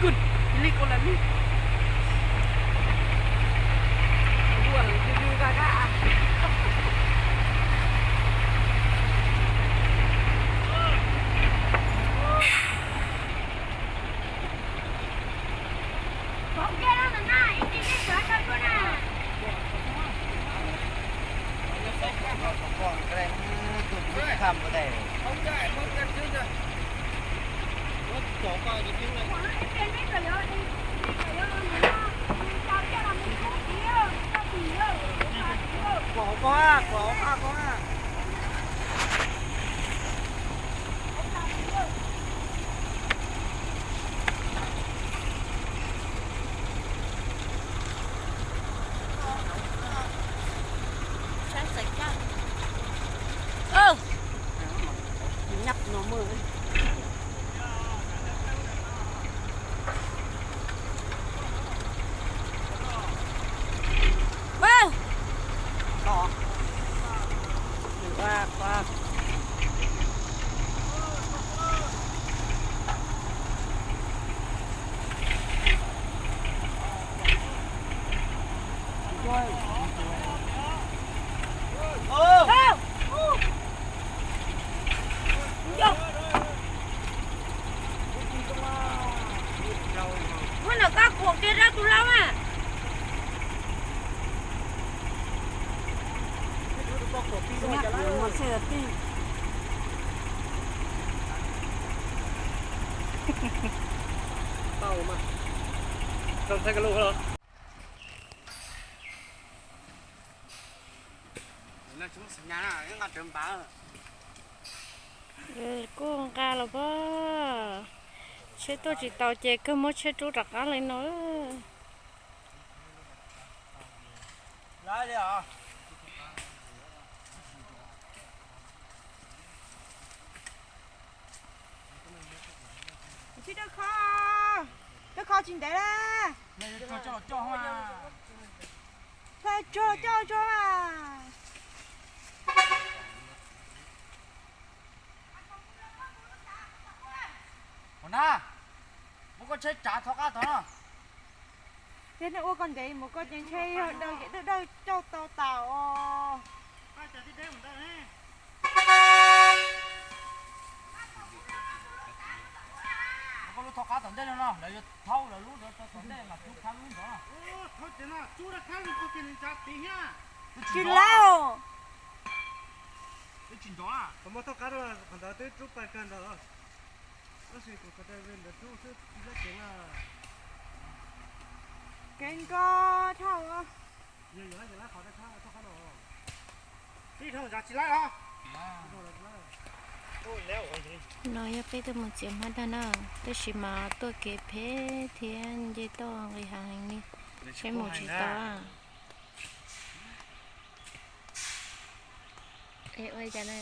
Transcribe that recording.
Good. Li ko la ni. Ua yug yug ka ka. Kaum kiag no na, ib tib teb sawv rau tuaj na. Muab nram koj khuam kiag rau tus lau a. Kuj nqa los pob. Tsheb tuaj tsis tau ces kawg muab tsheb rub rov qab li no. Tsis dawb kho, dawb kho tsis ntev na. Tsuag coj tsuag mas. Ua na, muab koj tsheb tsav thov qab tod no. Yog nej ua koj ntev mus koj ces ntshe yog daws ces dawb dawb coj tau tas os. Koj lub thov qab tom ntej no no, lawv yuav thaub lawv lub tom ntej mas tub khab lub ntawd. Tsis lauj. Twb tsis nrov, qhov muab thoj qab rau qhov ntawd twb rub pais kawg ntawd. Tab sis kuv qhov ntawd rub xwb tsis dab tsev na. Kev nkos dhau. Yog yog qhov thoj qab no. Tib dhau nrad tsis laib os. No yog peb tuaj mus txiav hmab dag na, tab sis mas tuaj kev phem thiab nce toj nqis hav heev li, seb mus tsis tau. Es ua li cas na?